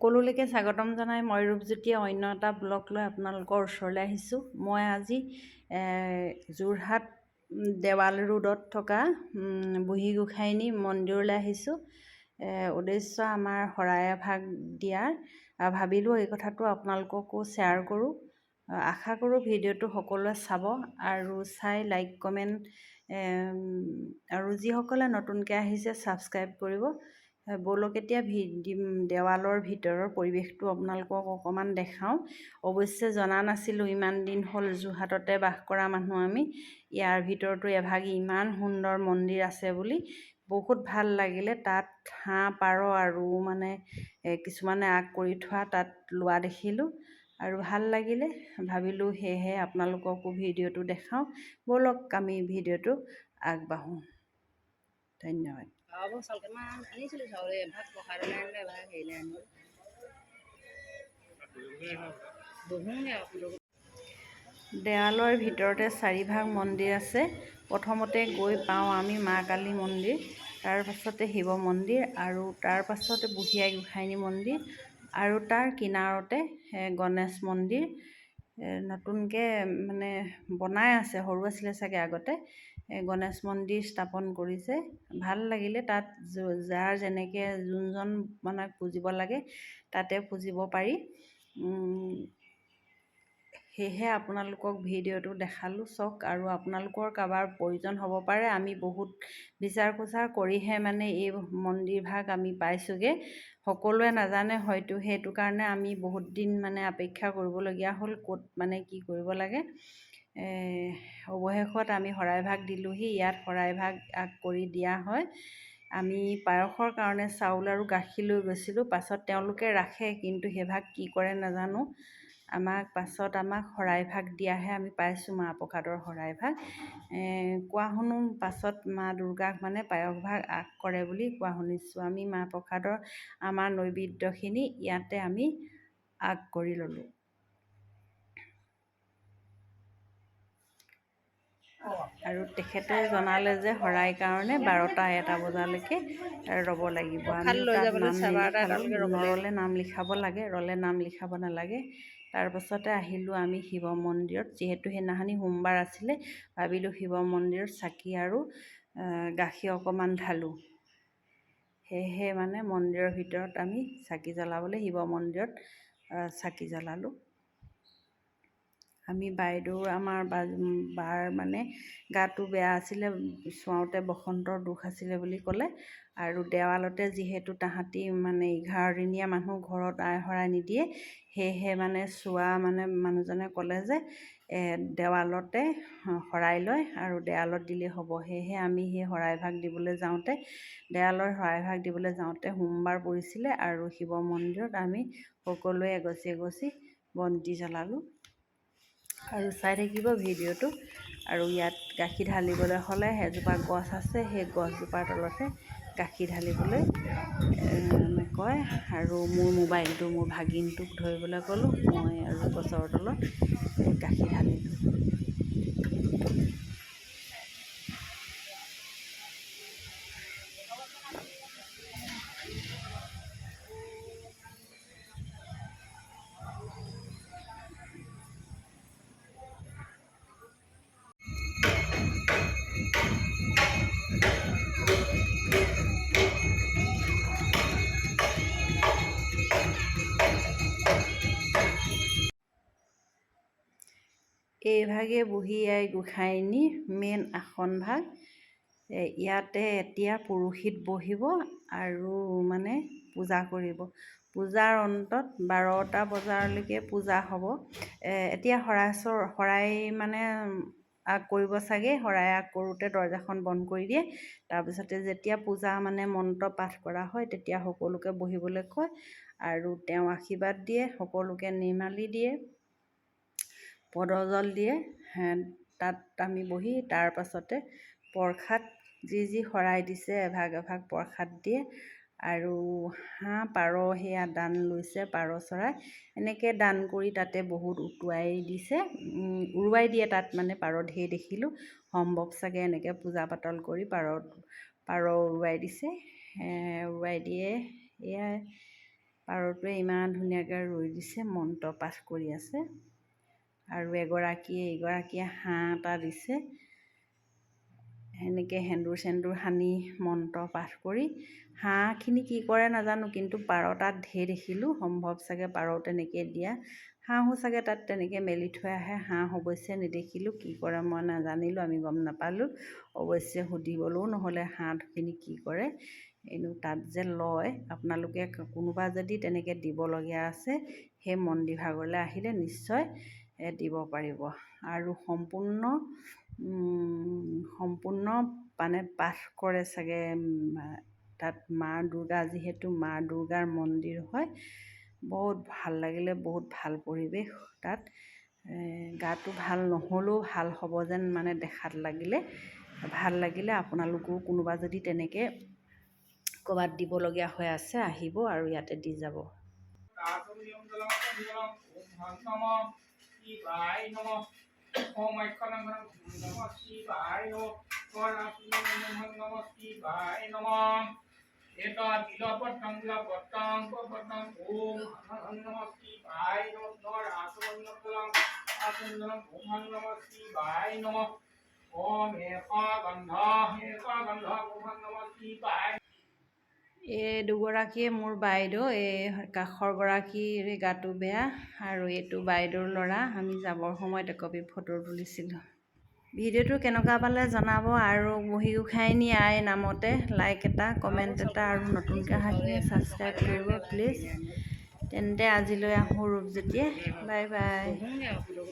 সকলোলৈকে স্বাগতম জনাই মই ৰূপজ্যোতিয়ে অন্য এটা ব্লগ লৈ আপোনালোকৰ ওচৰলৈ আহিছোঁ। মই আজি যোৰহাট দেৱাল ৰোডত থকা বুঢ়ী গোসাঁইনী মন্দিৰলৈ আহিছোঁ। উদ্দেশ্য আমাৰ শৰাই এভাগ দিয়াৰ। ভাবিলোঁ এই কথাটো আপোনালোককো শ্বেয়াৰ কৰোঁ। আশা কৰোঁ ভিডিঅ'টো সকলোৱে চাব আৰু চাই লাইক, কমেণ্ট আৰু যিসকলে নতুনকৈ আহিছে ছাবস্ক্ৰাইব কৰিব। ব'লক এতিয়া দেৱালৰ ভিতৰৰ পৰিৱেশটো আপোনালোকক অকণমান দেখাওঁ। অৱশ্যে জনা নাছিলোঁ, ইমান দিন হ'ল যোৰহাটতে বাস কৰা মানুহ আমি, ইয়াৰ ভিতৰতো এভাগ ইমান সুন্দৰ মন্দিৰ আছে বুলি। বহুত ভাল লাগিলে। তাত হাঁহ, পাৰ আৰু মানে কিছুমানে আগ কৰি থোৱা তাত লোৱা দেখিলোঁ আৰু ভাল লাগিলে। ভাবিলোঁ সেয়েহে আপোনালোককো ভিডিঅ'টো দেখাওঁ। ব'লক আমি ভিডিঅ'টো আগবাঢ়োঁ। ধন্যবাদ। হ'ব, চাউল কেইটামান আনিছিলোঁ। চাউল এভাগ প্ৰসাদলৈ আনিলোঁ, এভাগ হেৰিলৈ আনিলোঁ। বহোঁগৈ আৰু। দেৱালৰ ভিতৰতে চাৰিভাগ মন্দিৰ আছে। প্ৰথমতে গৈ পাওঁ আমি মা কালী মন্দিৰ, তাৰ পাছতে শিৱ মন্দিৰ আৰু তাৰ পাছতে বুঢ়ী আই গোসাঁইনী মন্দিৰ আৰু তাৰ কিনাৰতে গণেশ মন্দিৰ। নতুনকৈ মানে বনাই আছে, সৰু আছিলে চাগে আগতে। গণেশ মন্দিৰ স্থাপন কৰিছে। ভাল লাগিলে। তাত যাৰ যেনেকৈ যোনজন মানে পুজিব লাগে তাতে পুজিব পাৰি। সেয়েহে আপোনালোকক ভিডিঅ'টো দেখালোঁ, চাওক আৰু আপোনালোকৰ কাৰোবাৰ প্ৰয়োজন হ'ব পাৰে। আমি বহুত বিচাৰ খোচাৰ কৰিহে মানে এই মন্দিৰভাগ আমি পাইছোঁগৈ। সকলোৱে নাজানে হয়তো, সেইটো কাৰণে আমি বহুত দিন মানে অপেক্ষা কৰিবলগীয়া হ'ল ক'ত মানে কি কৰিব লাগে। অৱশেষত আমি শৰাইভাগ দিলোঁহি। ইয়াত শৰাইভাগ আগ কৰি দিয়া হয়। আমি পায়সৰ কাৰণে চাউল আৰু গাখীৰ লৈ গৈছিলোঁ। পাছত তেওঁলোকে ৰাখে, কিন্তু সেইভাগ কি কৰে নাজানো। আমাক পাছত আমাক শৰাইভাগ দিয়াহে আমি পাইছোঁ, মাহ প্ৰসাদৰ শৰাইভাগ। কোৱা শুনো পাছত মা দুৰ্গাক মানে পায়সভাগ আগ কৰে বুলি কোৱা শুনিছোঁ। আমি মাহ প্ৰসাদৰ আমাৰ নৈবেদ্যখিনি ইয়াতে আমি আগ কৰি ল'লোঁ। আৰু তেখেতে জনালে যে শৰাই কাৰণে 12টা 1টা বজালৈকে ৰ'ব লাগিব। প্ৰসাদ আমিও লৈ তাত যাবলৈ নাম চাৰে 12টা নিলিখালোঁ। 1টালৈকে ৰ'ব লাগিব। নৰ'লে নাম লিখাব লাগে, ৰ'লে নাম লিখাব নালাগে। তাৰপাছতে আহিলোঁ আমি শিৱ মন্দিৰত। যিহেতু সেইদিনাখনি সোমবাৰ আছিলে, ভাবিলোঁ শিৱ মন্দিৰত চাকি আৰু গাখীৰ অকণমান ঢালোঁ। সেয়েহে মানে মন্দিৰৰ ভিতৰত আমি চাকি জ্বলাবলৈ শিৱ মন্দিৰত চাকি জ্বলালোঁ। আমি বাইদেউৰ আমাৰ বাৰ মানে গাটো বেয়া আছিলে, চুৱাওঁতে বসন্তৰ দোষ আছিলে বুলি ক'লে। আৰু দেৱালতে যিহেতু তাহাঁতি মানে 11 দিনীয়া মানুহ ঘৰত আই শৰাই নিদিয়ে, সেয়েহে মানে চোৱা মানে মানুহজনে ক'লে যে দেৱালতে শৰাই লয় আৰু দেৱালত দিলেই হ'ব। সেয়েহে আমি সেই শৰাইভাগ দিবলৈ যাওঁতে, দেৱালৰ শৰাইভাগ দিবলৈ যাওঁতে সোমবাৰ পৰিছিলে আৰু শিৱ মন্দিৰত আমি সকলোৱে এগছি এগছি বন্তি জ্বলালোঁ। আৰু চাই থাকিব ভিডিঅ'টো। আৰু ইয়াত গাখীৰ ঢালিবলৈ হ'লে এজোপা গছ আছে, সেই গছজোপাৰ তলতহে গাখীৰ ঢালিবলৈ কয়। আৰু মোৰ মোবাইলটো মোৰ ভাগিনটোক ধৰিবলৈ ক'লোঁ, মই আৰু গছৰ তলত গাখীৰ ঢালিলোঁ। এইভাগে বুঢ়ী আই গোসাঁইনীৰ মেইন আসনভাগ। ইয়াতে এতিয়া পুৰোহিত বহিব আৰু মানে পূজা কৰিব। পূজাৰ অন্তত 12টা বজালৈকে পূজা হ'ব। এতিয়া শৰাই মানে আগ কৰিব চাগে। শৰাই আগ কৰোঁতে দৰ্জাখন বন্ধ কৰি দিয়ে। তাৰপিছতে যেতিয়া পূজা মানে মন্ত্ৰ পাঠ কৰা হয়, তেতিয়া সকলোকে বহিবলৈ কয় আৰু তেওঁ আশীৰ্বাদ দিয়ে, সকলোকে নিৰ্মালি দিয়ে, পদজল দিয়ে। তাত আমি বহি তাৰ পাছতে প্ৰসাদ যি যি শৰাই দিছে এভাগ এভাগ প্ৰসাদ দিয়ে। আৰু হাঁহ, পাৰ সেয়া দান লৈছে, পাৰ চৰাই এনেকৈ দান কৰি তাতে বহুত উটুৱাই দিছে, উৰুৱাই দিয়ে তাত। মানে পাৰ ঢেৰ দেখিলোঁ, সম্ভৱ চাগে এনেকৈ পূজা পাতল কৰি পাৰ উৰুৱাই দিছে, উৰুৱাই দিয়ে এয়াই। পাৰটোৱে ইমান ধুনীয়াকৈ ৰৈ দিছে, মন্ত্ৰ পাঠ কৰি আছে। আৰু এগৰাকীয়ে এইগৰাকীয়ে হাঁহ এটা দিছে। সেনেকৈ সেন্দুৰ চেন্দুৰ সানি মন্ত্ৰ পাঠ কৰি হাঁহখিনি কি কৰে নাজানো, কিন্তু পাৰ তাত ঢেৰ দেখিলোঁ। সম্ভৱ চাগে পাৰও তেনেকৈ দিয়া, হাঁহো চাগে তাত তেনেকৈ মেলি থৈ আহে। হাঁহ অৱশ্যে নেদেখিলোঁ, কি কৰে মই নাজানিলোঁ, আমি গম নাপালোঁ। অৱশ্যে সুধিবলৈও নহ'লে হাঁহখিনি কি কৰে। এনেও তাত যে লয়, আপোনালোকে কোনোবা যদি তেনেকৈ দিবলগীয়া আছে, সেই মন্দিৰ ভাগলৈ আহিলে নিশ্চয় দিব পাৰিব। আৰু সম্পূৰ্ণ মানে পাঠ কৰে চাগে তাত। মা দুৰ্গা, যিহেতু মা দুৰ্গাৰ মন্দিৰ হয়, বহুত ভাল লাগিলে, বহুত ভাল পৰিৱেশ তাত। গাটো ভাল নহ'লেও ভাল হ'ব যেন মানে দেখাত লাগিলে, ভাল লাগিলে। আপোনালোকো কোনোবা যদি তেনেকৈ ক'ৰবাত দিবলগীয়া হৈ আছে, আহিব আৰু ইয়াতে দি যাব। এই দুগৰাকীয়ে মোৰ বাইদেউ। এই কাষৰ গৰাকীৰ গাটো বেয়া আৰু এইটো বাইদেউৰ ল'ৰা। আমি যাবৰ সময়ত একপি ফটো তুলিছিলোঁ। ভিডিঅ'টো কেনেকুৱা পালে জনাব আৰু বুঢ়ী গোসাঁইনী আই নামতে লাইক এটা, কমেণ্ট এটা আৰু নতুনকৈ অহাখিনিয়ে ছাবস্ক্ৰাইব কৰিব প্লিজ। তেন্তে আজিলৈ আহোঁ, ৰূপজ্যোতিয়ে। Bye bye.